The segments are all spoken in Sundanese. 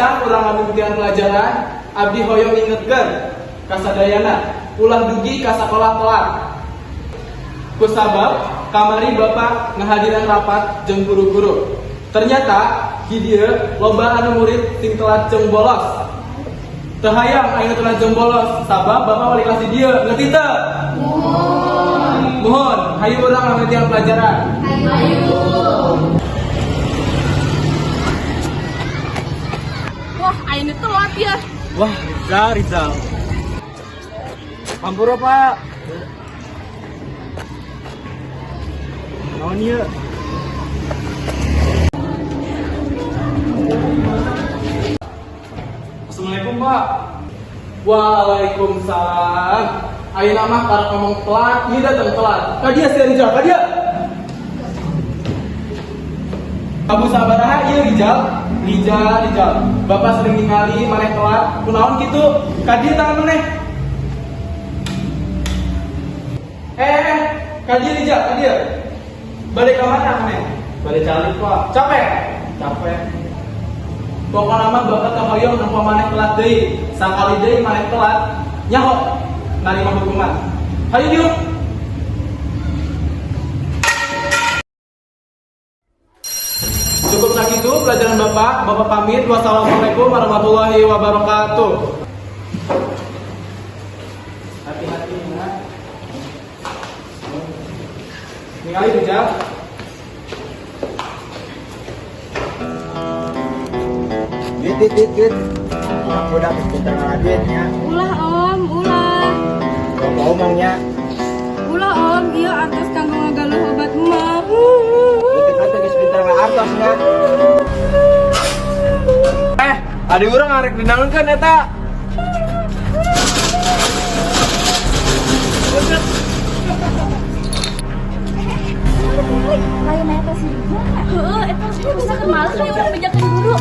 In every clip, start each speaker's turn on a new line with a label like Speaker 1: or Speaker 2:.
Speaker 1: Saacan urang ngamimitian pelajaran, abdi hoyong ngingetkeun ka sadayana ulah dugi ka sakolah telat. Kusabab kamari Bapak ngahadiran rapat jeung guru-guru. Ternyata di dieu loba anu murid sing telat jeung bolos. Teu hayang aya telat jeung bolos, sabab Bapak wali kelas di dieu, ngerti teu? Muhun, hayu urang ngamimitian pelajaran.
Speaker 2: Wah, ayeuna telat ya.
Speaker 1: Wah, Rizal, Rizal. Hampura, Pak. Naon ieu? Assalamualaikum, Pak. Waalaikumsalam. Ayeuna mah karak ngomong telat, ieu datang telat. Ka dieu sia Rizal, ka dieu. Kamu sabaraha ieu Rizal? Rizal, Rizal. Bapak sering ningali maneh telat, kunaon kitu? Ka dieu tangan maneh. Eh, ka dieu Rizal, ka dieu. Balik ke mana maneh?
Speaker 3: Balik calik, Pak.
Speaker 1: Capek?
Speaker 3: Capek.
Speaker 1: Pokokna mah bapak teu hoyong nempo maneh telat deui. Sakali deui maneh telat, nyaho narima hukuman. Hayu diuk. Cukup sakitu pelajaran Bapak. Bapak pamit. Wassalamualaikum warahmatullahi wabarakatuh. Hati-hati ya. Ningali Rijal.
Speaker 3: Duit, duit, duit, duit. Budak-budak pintar ngalah duitnya.
Speaker 2: Ulah Om, ulah.
Speaker 3: Bapak omongnya.
Speaker 2: Ulah Om, ieu artos kanggo ngagaluh obat emak.
Speaker 3: Duit kata geus pintar ngalah artosnya.
Speaker 1: Eh, adi urang arek dinaonkeun eta?
Speaker 4: Lain eta si Rizal.
Speaker 2: Heeh, eta bisa keur males we urang bejakeun guru.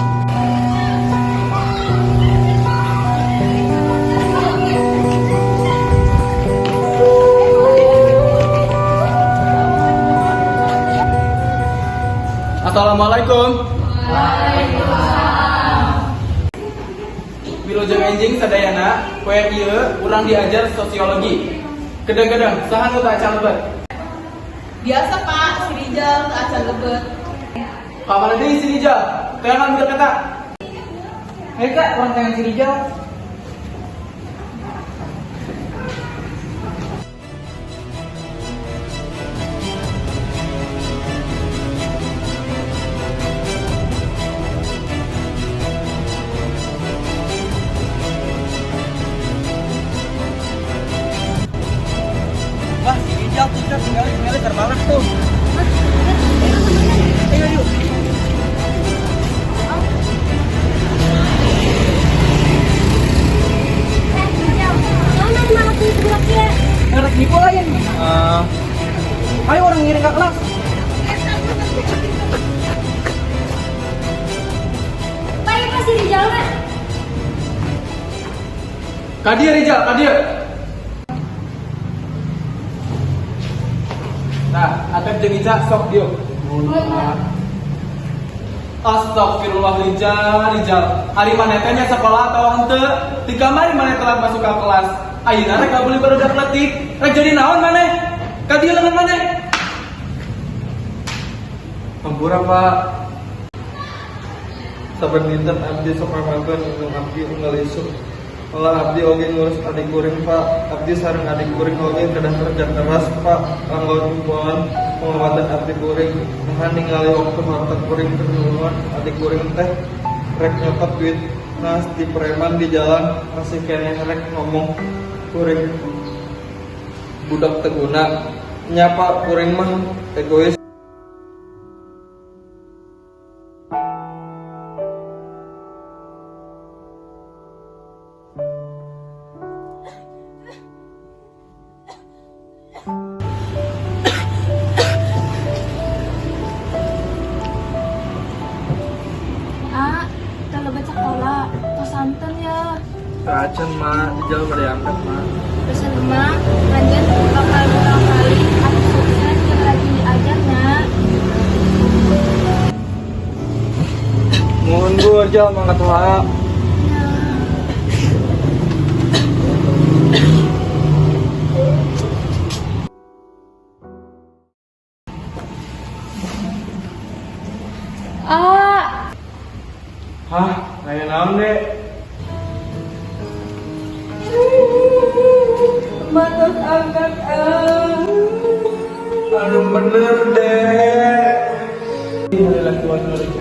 Speaker 1: Assalamualaikum. Waalaikumsalam. Wilujeng enjing sadayana, poe ieu urang diajar sosiologi. Kedeng-kedeng, saha nu teu acan lebet?
Speaker 5: Biasa Pak, si Rijal teu acan lebet.
Speaker 1: Ka mana deui si Rijal? Teangan budak eta.
Speaker 3: Ayo Kak, urang teangan si Rijal. Wah, si Rijal tuh kan tinggalin tinggalin terbalak tuh. Ayo, yuk.
Speaker 4: Eh, Rizal, naon ari malah kieu budak ieu?
Speaker 3: Ngerek nipu lain. Ayo urang ngiring ke kelas.
Speaker 4: Pak, ieu si Rizal mah.
Speaker 1: Ka dieu Rijal, ka dieu. Nah, Atep jeung Ica sok diuk. Astagfirullah Rijal, Rijal. Ari maneh teh nya sekolah atau henteu? Ti kamari maneh telat masuk ke kelas. Ayeuna rek ngabuli barudak leutik. Rek jadi naon maneh? Ka dieu lengan maneh.
Speaker 6: Hampura, Pak. Saben dinten abdi sok ngamantuan indung abdi unggal isuk. Malah abdi oge ngurus adik kuring, Pak. Abdi sareng adik kuring oge kedah kerja keras, Pak, kanggo nyumponan pengobatan abdi kuring. Naha ningali waktu harta kuring keur nulungan adik kuring teh rek nyokot duit nas di preman di jalan masih keneh rek ngomong kuring budak teu guna. Nya Pak, kuring mah egois.
Speaker 4: Ah, kalau baca sekolah, tos santen ya.
Speaker 6: Acan, Mak, di jalan pada angkat, Mak.
Speaker 4: Pesan emak, lanjut bakal bakal kali anu sukses yang rajin diajarnya.
Speaker 6: Mohon Bu Arjal mangga tuha.
Speaker 4: Ah,
Speaker 6: Hah, aya naon, Dek?
Speaker 2: Matos angkat ah.
Speaker 6: Anu bener, Dek.
Speaker 1: Innalillahi wa inna ilaihi.